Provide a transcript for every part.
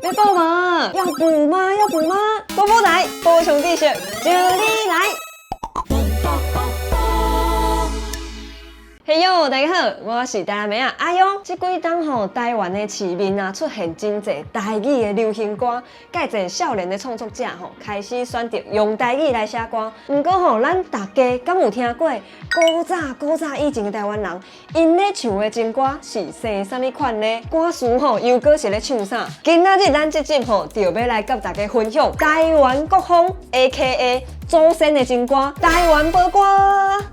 欲補無？要補嗎？要補嗎？波波來，補充知識，就你來。嘿喲，大家好，我是台南妹仔阿勇。這幾冬吼，台灣的市面啊出現真濟台語的流行歌，蓋濟少年的創作者吼開始選擇用台語來寫歌。毋過吼，咱大家敢有聽過古早古早以前的台灣人，𪜶咧唱的情歌是生啥物款呢？歌詞吼又閣是咧唱啥？今仔日咱這集吼，就欲來佮大家分享台灣國風，A.K.A. 祖先的情歌，台灣褒歌。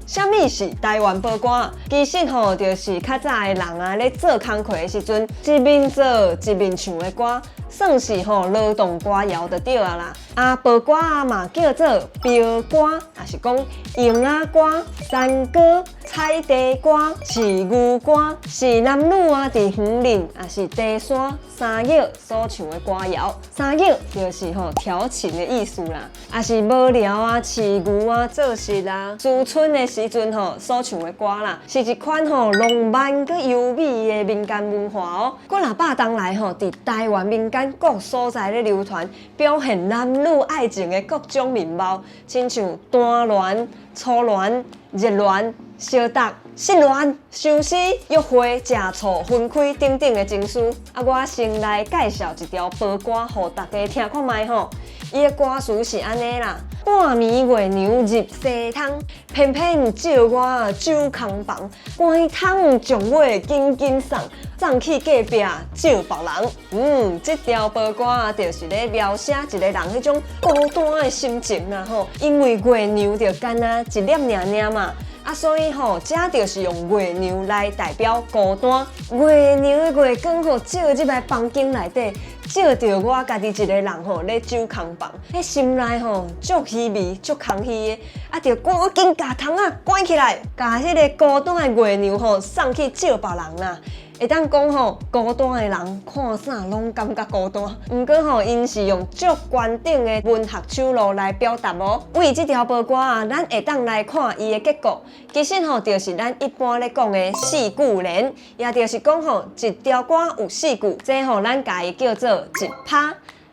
啥物是台灣褒歌？其實吼，就是較早的人啊，咧做工課的時陣，一面做一面唱的歌，算是吼勞動歌謠就對啊啦。啊，褒歌啊嘛叫做標歌，抑是講蠅仔歌、山歌、採茶歌、飼牛歌，是男女啊佇園林，抑是茶山、山岳所唱的歌謠。山岳就是吼調情的意思啦，抑是無聊啊、飼牛啊、做事啊、思春的時陣吼所唱的歌啦，是一款吼浪漫閣優美的民間文化哦。幾若百冬來吼，佇台灣民間各所在咧流傳，表現男女愛情的各種面貌，親像單戀、初戀、熱戀、相搭、失戀、相思、約會、食醋、分開等等的情緒。啊，我先來介紹一條褒歌，予大家聽看覓吼。伊的歌詞是按呢啦：半暝月娘入西窗，偏偏照我守空房，關窗將月緊緊送，送去隔壁照別人。這條褒歌啊，就是咧描寫一个人彼種孤單的心情啦吼。因為月娘就干焦一粒爾爾嘛。啊，所以吼，這就是用月娘來代表孤單。月娘的月光吼，照入來房間內底，照著我家己一个人吼咧守空房，彼心內吼足虛微、足空虛的，啊，著趕緊共窗仔關起來，共彼个孤單的月娘吼送去照別人啦。會當講吼，孤單的人看啥攏感覺孤單。毋過吼，𪜶是用足完整的文學手路來表達哦。為這條褒歌啊，咱會當來看伊的結構。其實吼，就是咱一般咧講的四句聯，也就是講吼，一條歌有四句，這吼咱共伊叫做一拍。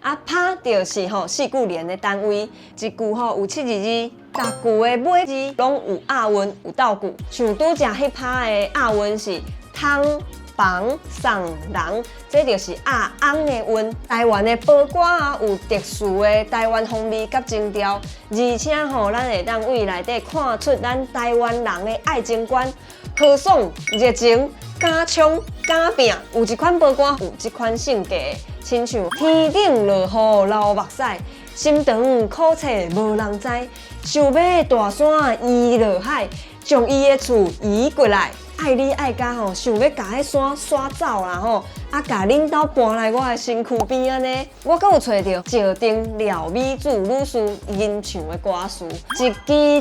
啊，拍就是吼四句聯的單位，一句吼有7字，逐句的尾字攏有押韻，有鬥句。像拄才彼拍的押韻是窗房送人，這就是押翁的韻。台灣的褒歌啊，有特殊的台灣風味佮情調，而且吼，咱會當對內底看出咱台灣人的愛情觀，豪爽、熱情、敢衝、敢拚。有一款褒歌有這款性格，親像天頂落雨流目屎，心腸苦冊無人知，想欲大山移落海，將伊的厝移過來。愛你愛甲吼，想欲共彼山刷走啦吼，啊，共恁兜搬來我的身軀邊按呢。我閣有揣著石碇廖美珠女士吟唱的歌詞：一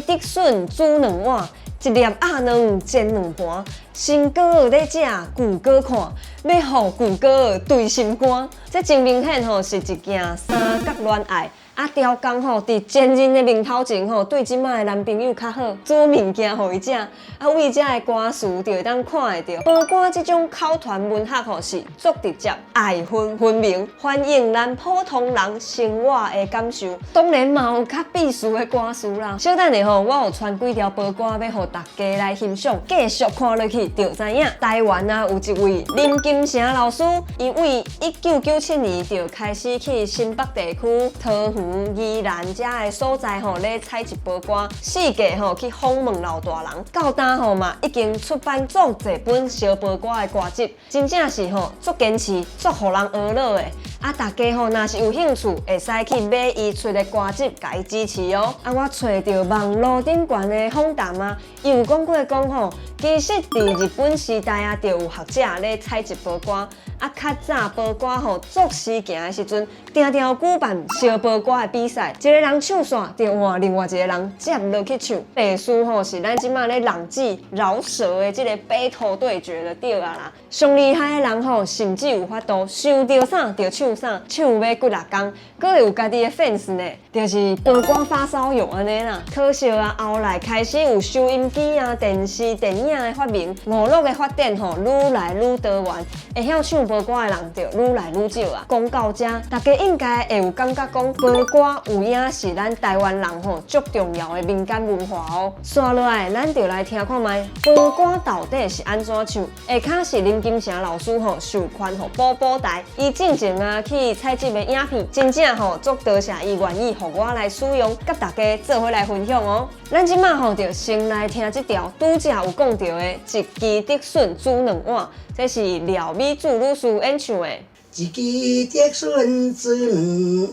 支竹筍煮兩碗，一粒鴨卵煎兩盤，新歌咧食，舊歌看，欲予舊歌對心肝。這真明顯吼是一件三角戀愛。啊，刁工吼，佇前任的面頭前吼，對這馬的男朋友較好，煮物件予伊食。啊，對這的歌詞就會當看會著，褒歌這種口傳文學吼是足直接，愛恨分明，反映咱普通人生活的感受。當然嘛有較鄙俗的歌詞啦。小等下吼，我有傳幾條褒歌欲予大家來欣賞，繼續看落去就知影。台灣啊，有一位林金城老師，伊對1997年就開始去新北地區桃園、宜蘭遮的所在吼，咧採集褒歌，四界吼去訪問老大人，到今吼嘛已經出版足濟本燒褒歌的歌集，真正是吼足堅持、足予人學樂的。啊，大家吼若是有興趣，會使去買伊出的歌集，共伊支持哦。啊，我揣著網路頂懸的訪談啊，伊有講過講吼，其實佇日本時代啊，就有學者咧採集褒歌。啊，較早褒歌吼足時行的時陣，定定有舉辦燒褒歌的比賽，一个人唱煞，就換另外一个人接落去唱。類似吼是咱這馬咧人際饒舌的這个 battle 對決就對啊啦。上厲害的人吼，甚至有法度想著啥就唱啥。唱啥，唱欲幾若工，閣會有家己的 fans 呢，就是播歌發燒友按呢啦。可惜啊，後來開始有收音機啊、電視、電影的發明，娛樂的發展吼，愈來愈多元，會曉唱播歌的人就愈來愈少啊。講到這，大家應該會有感覺講，播歌有影是咱台灣人吼足重要的民間文化哦。紲落來，咱就來聽看覓，播歌到底是按怎唱？下跤是林金城老師吼授權予寶寶台，伊進前啊去採集的影片，真正吼足多謝伊願意予我來使用，佮大家做伙來分享哦。咱這馬吼就先來聽這條拄才有講著的《一支竹筍煮兩碗》，這是廖美珠女士演唱的。一支竹筍煮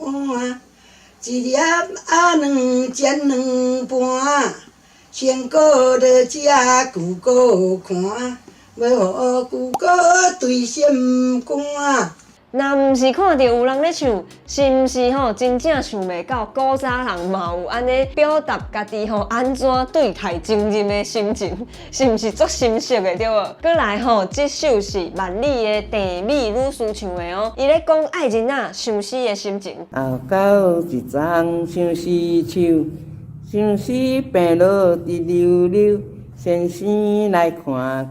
兩碗，一粒仔卵煎兩盤，先顧著食，舊顧看，無予舊顧對心肝。若毋是看著有人咧唱，是毋是吼真正想袂到古早人嘛有按呢表達家己吼按怎對待情人的心情，是毋是足心酸的對無？閣來吼，這首是萬里的鄭美女士唱的哦，伊咧講愛人仔相思的心情。後到一叢相思樹，相思病落直溜溜，先生來看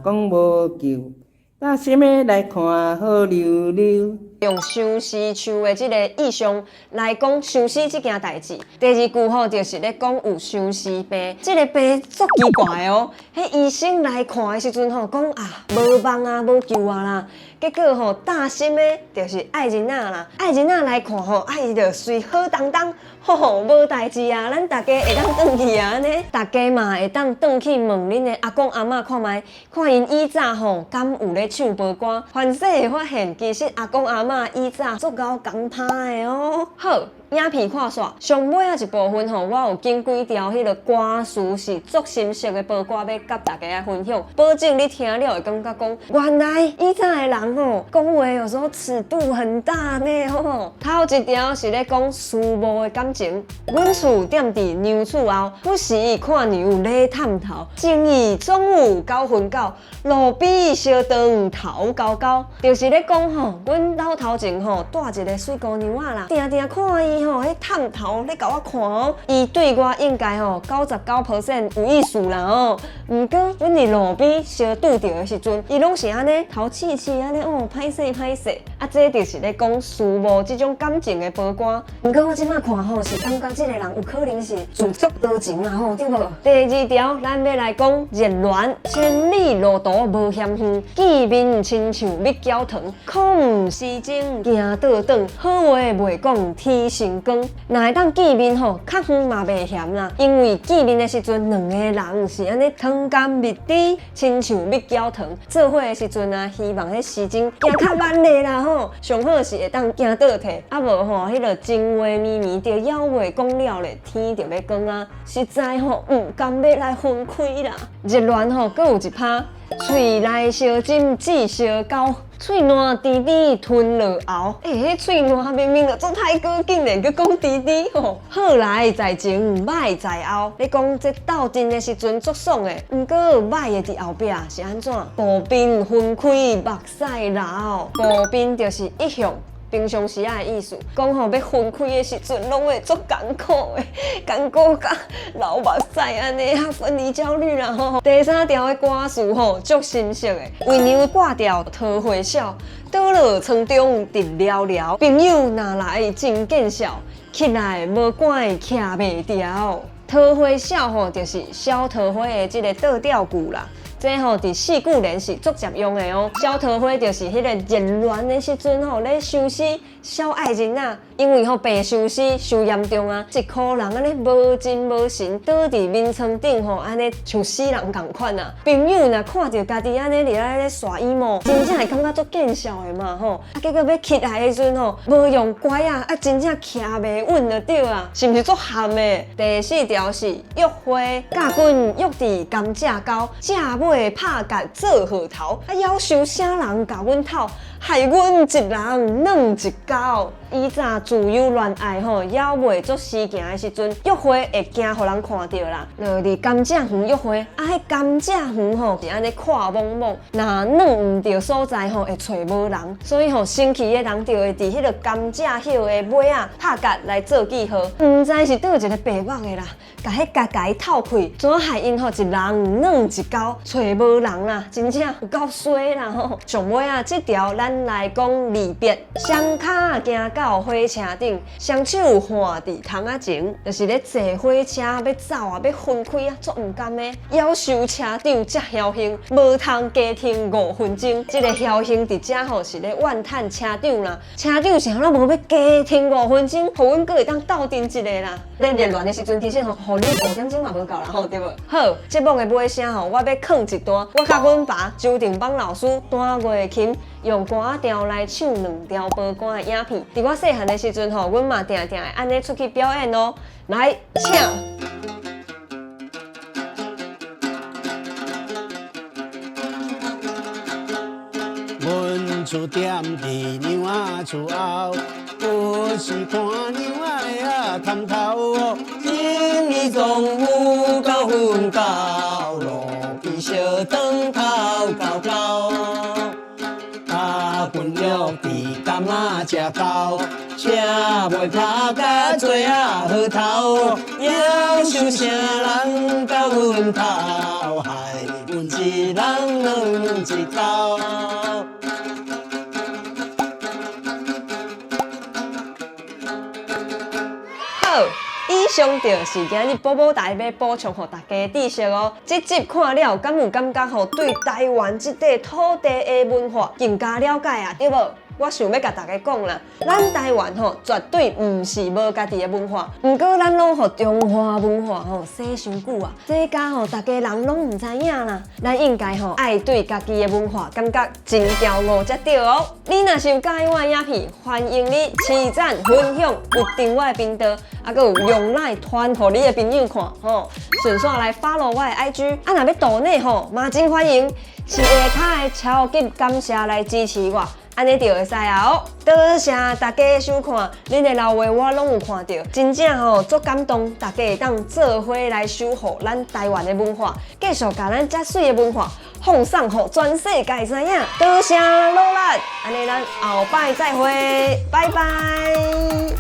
講無救，擔心的來看好溜溜。用相思樹的這个意象來講相思這件代誌。第二句吼，就是咧講有相思病，這个病足奇怪的哦。彼醫生來看的時陣吼，講啊無望啊，無救啊啦。結果吼，擔心的就是愛人仔啦，愛人仔來看吼，啊伊就隨好當當，吼吼無代誌啊，咱大家會當轉去啊按呢，大家嘛會當轉去問恁的阿公阿嬤看覓，看𪜶以早吼敢有咧唱播歌，凡勢會發現其實阿公阿嬤以早足𠢕共拍的哦。好，影片看煞，上尾仔一部分吼，我有揀幾條彼个歌詞是足心酸的播歌，欲佮大家來分享，保證你聽了會感覺講，原來以早的人吼，講話有時候尺度很大呢吼。頭一條是咧講思慕的感情，阮厝踮佇娘厝後，不時看娘咧探頭，情義總有九分九，路邊相撞頭高高，就是咧講吼，阮兜頭前吼蹛一个媠姑娘仔啦，定定看伊吼，彼探頭咧共我看哦，伊對我應該吼99% 有意思啦吼。毋過阮佇路邊相拄著的時陣，伊攏是按呢頭刺刺按呢哦，歹勢歹勢。啊，這就是咧講思慕這種感情的播歌。毋過我這馬看吼，是感覺這个人有可能是自作多情啊吼，對無？第二條，咱欲來講熱戀，千里路途無嫌遠，見面親像蜜膠糖，可毋時鐘行倒轉，好話袂講天成光。若會當見面吼，較遠嘛袂嫌啦，因為見面的時陣，兩個人是按呢糖甘蜜甜，親像蜜膠糖。做伙的時陣啊，希望彼時鐘行較慢咧啦吼，上好是會當行倒退，啊無吼，彼个情話綿綿就猶未講了咧，天就欲光啊，實在吼毋甘欲來分開啦。熱戀吼，閣有一拍，喙內相斟舌相勾，喙瀾甜甜吞落喉。欸，彼喙瀾明明就足歹咬，竟然閣講甜甜吼。好來在前，歹在後。咧講這鬥陣的時陣足爽的，毋過歹的佇後壁是按怎？步兵分開目屎流，步兵就是一向。平常時仔的意思，講吼欲分開的時陣，攏會足艱苦的，艱苦甲流目屎按呢，啊分離焦慮啦吼。第三條的歌詞吼，足心酸的，為娘掛掉桃花痟，倒落床中直寥寥。朋友若來真見笑，起來無趕徛袂牢。桃花痟吼，就是痟桃花的這个倒吊句啦。這吼佇四句聯是足捷用的哦。痟桃花就是彼个熱戀的時陣吼，咧相思痟愛人仔，因為吼病相思傷嚴重啊，一箍人按呢無精無神倒佇眠床頂吼，按呢像死人仝款啊。朋友若看著家己按呢佇遐咧耍 emo，真正會感覺足見笑的嘛吼。啊，結果欲起來的時陣吼，無用拐仔，啊，真正徛袂穩就對啊，是毋是足譀的？第四條是約會，佮阮約佇甘蔗溝，蔗尾拍結做號頭，啊，夭壽啥人共阮討？害阮一人軟一溝。以前自由戀愛吼，猶未足時行的時陣，約會會驚予人看著啦。就佇甘蔗園約會，啊，彼甘蔗園吼是按呢闊莽莽，若軟毋著所在吼會揣無人，所以吼生氣的人就會佇彼個甘蔗葉的尾仔拍結來做記號。毋知是佗一个白目的啦，共彼結共伊透開，怎害𪜶吼一人軟一溝，揣無人啦，真正有夠衰啦吼。上尾啊，這條咱來講離別，雙跤行到火車頂，雙手挽佇窗仔前，就是咧坐火車欲走啊，欲分開啊，足毋甘的。夭壽車長遮僥倖，無通加停五分鐘。這个僥倖佇遮吼是咧怨嘆車長啦，車長是按怎無欲加停五分鐘，予阮閣會當鬥陣一下啦。咧熱戀的時陣，其實吼，予你五點鐘嘛無夠啦吼，對無？好，節目的尾聲吼，我欲囥一段，我佮阮爸周定邦老師彈月琴，用歌仔調來唱兩條無關的影片。佇我細漢的時陣吼，阮嘛定定會按呢出去表演哦。來，請。阮厝踮佇娘仔厝後，有時看娘仔的仔探頭。今年終有夠分到，路邊相當頭高高。甲阮約佇柑仔食到，車尾拍甲做仔河頭，夭壽啥人佮阮鬥，害阮一人軟一溝。好，以上就是今日寶寶台欲補充予大家的知識哦。這集看了，敢有感覺吼對台灣這塊土地的文化更加了解啊？對無？我想欲共大家講啦，咱台灣吼絕對毋是無家己的文化，毋過咱攏予中華文化吼洗傷久啊，這家吼逐家人攏毋知影啦。咱應該吼愛對家己的文化感覺真驕傲才對哦。你若是有佮意我的影片，歡迎你揤讚分享，有訂我的頻道，啊，閣有用來傳予你的朋友看吼。順紲來 follow 我的 IG，啊，若欲抖內吼嘛真歡迎，飼下跤的超級感謝來支持我。按呢就會使啊哦！多謝大家收看，恁的留話我攏有看著，真正吼足感動，大家會當做伙來守護咱台灣的文化，繼續共咱遮媠的文化放送予全世界知影。多謝努力，按呢咱後擺再會，拜拜。